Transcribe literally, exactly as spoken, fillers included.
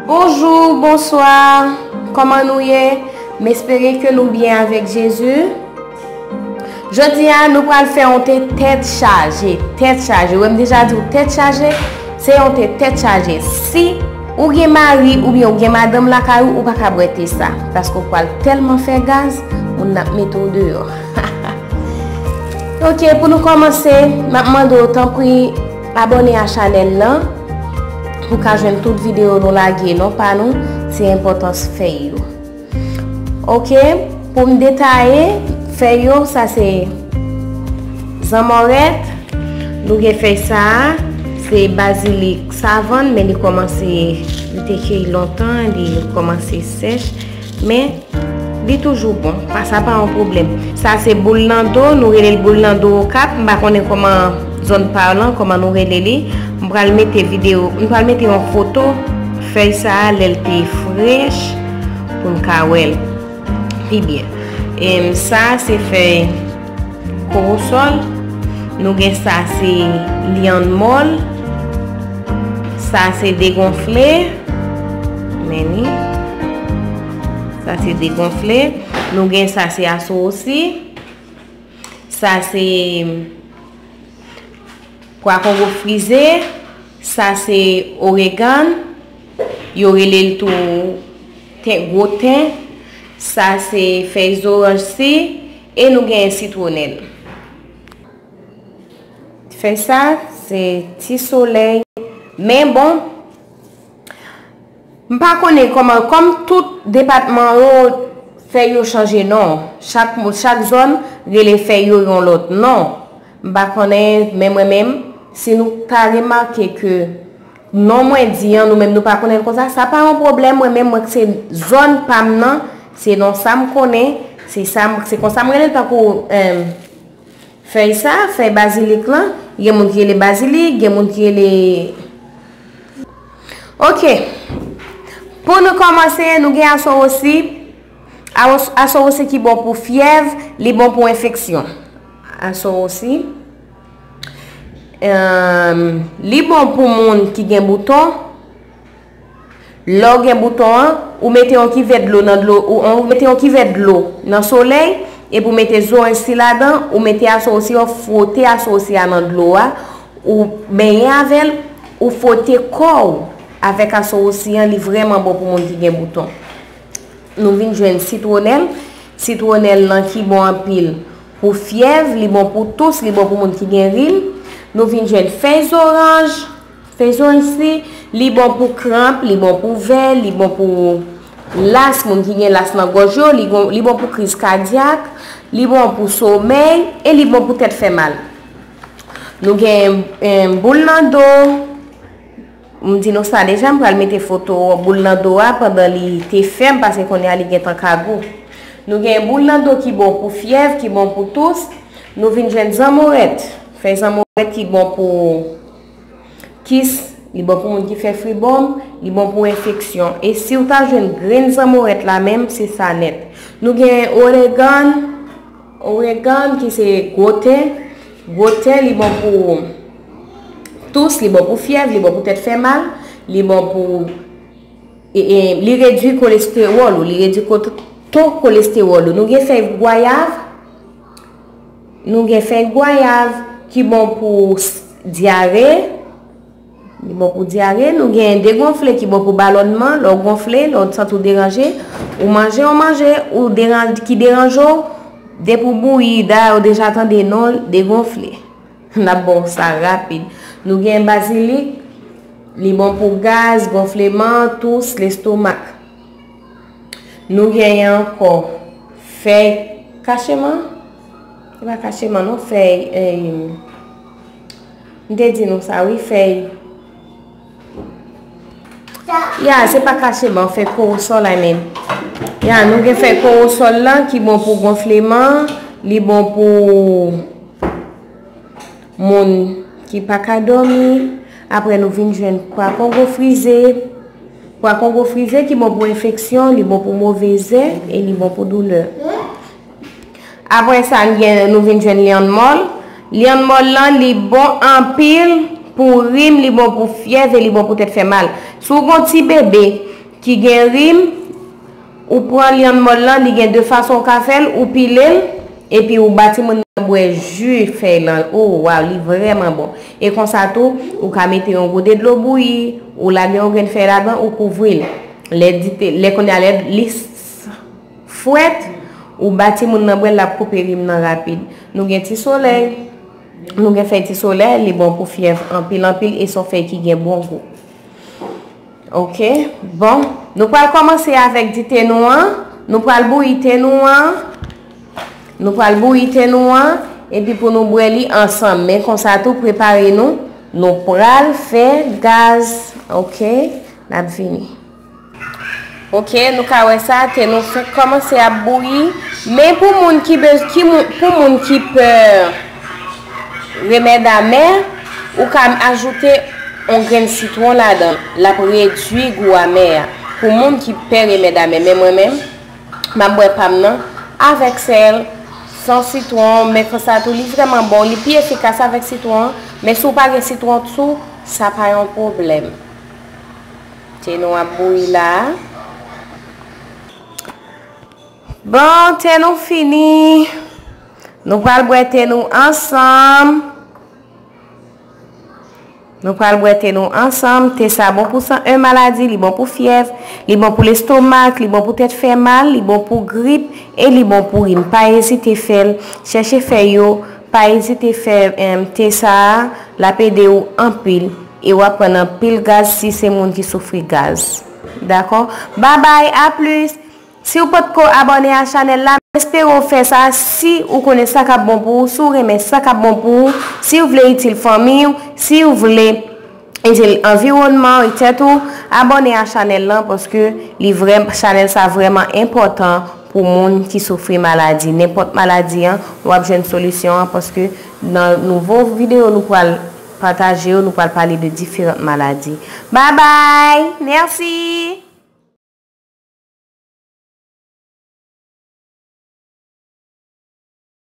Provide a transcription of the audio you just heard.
Bonjou, bonswa. Kòman nou ye? M espere ke nou byen avèk Jezi. Jodi a, nou pral fè yon te tèt chaje. Tèt chaje. Ou wè m deja di w tèt chaje, se yon te tèt chaje. Si ou gen mari oubyen ou gen madanm lakay ou, ou pa ka bwè te sa. Paske ou pral tèlman fè gaz, moun nan ap mete w deyò. Ok, pou nou kòmanse, m ap mande w tanpri abòne a chanèl lan pou w ka jwenn tout videyo nou lage, non pa nou, se enpòtans fèy yo. Ok, pou m detaye, fèy yo, sa se zanmòrèt, nou gen fèy sa a, se bazilik savann, men li kòmanse, li te keyi lontan, li kòmanse sèch, men li toujou bon, pa sa pa yon pwoblèm. Sa se boul nan do, nou rele l boul nan do okap, m pa konnen kòman zòn pa w lan, kòman nou rele li. M pral mete videyo, m pral mete yon foto fèy sa a lè l te frèch pou n ka wè l pi byen. Em, sa se fèy kowosòl. Nou gen sa se lyann mòl. Sa se degonfle. Men ni. Sa se degonfle. Nou gen sa se asowosi. Sa se pwa kongo frize. Sa se oregan. Yo rele l tou ten, gwo ten. Sa se fèy zoranj si. E nou gen sitwonèl. Fèy sa, se ti solèy. Men bon, m pa konnen kòman, kòm tout depatman yo, fèy yo chanje non. Chak mo-, chak zòn rele fèy yo yon lòt non. M pa konnen, men mwen menm, si nou ta remake ke non mwen di an, nou menm nou pa konnen l konsa, sa pa yon pwoblèm, mwen menm, mwen se zòn pa m nan, se non sa m konnen, se sa m, se konsa m rele l tankou, em, fèy sa, fèy bazilik lan, gen moun ki rele bazilik, gen moun ki rele. Ok. Pou nou kòmanse, nou gen asowosi. Awo-, asowosi ki bon pou fyèv, li bon pou enfeksyon. Asowosi. Em, li bon pou moun ki gen bouton. Lè w gen bouton an, ou mete yon kivè dlo nan dlo, ou, ou mete yon kivè dlo nan solèy, epi ou mete zoranj si ladan, ou mete asowosi an, fwote asowosi a nan dlo a, ou benyen avè l, ou fwote kò w avèk asowosi an, li vrèman bon pou moun ki gen bouton. Nou vin jwenn sitwonèl. Sitwonèl lan ki bon anpil pou fyèv, li bon pou tous, li bon pou moun ki gen rim. Nou vin jwenn fèy zoranj. Fèy zoranj si, li bon pou kranp, li bon pou vè, li bon pou las, moun ki gen las nan gòj yo, li bon, li bon pou kriz kadyak, li bon pou somèy, e li bon pou tèt fè mal. Nou gen, em, boul nan do. M di nou sa deja, m pral mete foto boul nan do a pandan li te fèm, paske kounye a li gentan ka gou. Nou gen boul nan do ki bon pou fyèv, ki bon pou tous. Nou vin jwenn zanmorèt. Fèy zanmorèt ki bon pou kis, li bon pou moun ki fè fribòm, li bon pou enfeksyon. E si w ta jwenn grenn zanmorèt la menm, se sa nèt. Nou gen oregan, oregan ki se gwo ten. Gwo ten, li bon pou tous, li bon pou fyèv, li bon pou tèt fè mal, li bon pou, e, e, li redui kolestewòl ou, li redui ko-, to kolestewòl ou. Nou gen fèy gwayav, nou gen fèy gwayav ki bon pou s-, dyare, li bon pou dyare. Nou gen degonfle ki bon pou balònman, lè w gonfle, lè w santi w deranje, ou manje yon manje ou deran-, ki deranje w, depi w bouyi, dayè ou deja tande non l, degonfle. N ap ba w sa rapid. Nou gen bazilik, li bon pou gaz, gonfleman, tous, lestomak. Nou genyen ankò fèy kacheman. Se pa kacheman non, fèy, em, m te di nou sa wi, fèy. Ya, se pa kacheman, fèy kowosòl, I mean. Ya, nou gen fèy kowosòl lan ki bon pou gonfleman, li bon pou moun ki pa ka dòmi. Apre nou vin jwenn pwa kongo frize. Pwa kongo frize ki bon pou enfeksyon, li bon pou move zè e li bon pou doulè. Apre sa, n gen, nou vin jwenn lyann mòl. Lyann mòl lan, li bon anpil pou rim, li bon pou fyèv e li bon pou tèt fè mal. Si w gon ti bebe, ki gen rim, ou pran lyann mòn lan, li gen de fason ou ka fè l, ou pile l, epi ou ba timoun nan bwè ji fèy lan. Oh, waw, li vrèman bon. E konsa tou, ou ka mete yon gode dlo bouyi, ou lage yon grenn fèy ladan, ou kouvri l. Lè dite, lè kounye a lè li s- fwèt, ou ba timoun nan bwè l, l ap koupe rim nan rapid. Nou gen ti solèy, nou gen fèy ti solèy, li bon pou fyèv anpil anpil e se yon fèy ki gen bon gou. Ok, bon, nou pral kòmanse avèk di te nou an, nou pral bouyi te nou an, nou pral bouyi te nou an, epi pou nou bwè li ansanm. Men konsa tou, prepare nou, nou pral fè gaz, ok, n ap vini. Ok, nou ka wè sa, te nou fenk kòmanse ap bouyi. Men pou moun ki bez, ki moun, pou moun ki pè remèd amè, ou ka ajoute yon grenn sitwon ladan l. L ap redui gou amè a. Pou moun ki pè remèd amè, men mwen menm, m ap bwè pa m nan avèk sèl, san sitwon, men konsa tou, li vrèman bon, li pi efikas avèk sitwon, men si w pa gen sitwon tou, sa pa yon pwoblèm. Te nou ap bouyi la. Bon, te nou fini. Nou pral bwè te nou ansanm. Nou pral bwè te nou ansanm. Te sa bon pou san en maladi, li bon pou fyèv, li bon pou lestomak, li bon pou tèt fè mal, li bon pou grip, e li bon pou rim. Pa ezite fè l. Chèche fè yo. Pa ezite fè, em, te sa a, l ap ede w anpil. E w ap pran anpil gaz si se moun ki soufri gaz. Dakò? Babay, a plis! Si w potko abòne a chanèl la, m espere w fè sa si ou konnen sa k ap bon pou ou, si w renmen sa k ap bon pou ou, si w vle itil fanmi w, si w vle itil anviwònman w, etcetera, abòne a chanèl lan paske li vrè, chanèl sa vrèman enpòtan pou moun ki soufri maladi. Nenpòt maladi an, w ap jwenn solisyon an paske nan nouvo videyo nou pral pataje yo, nou pral pale de diferan maladi. Babay! Mèsi!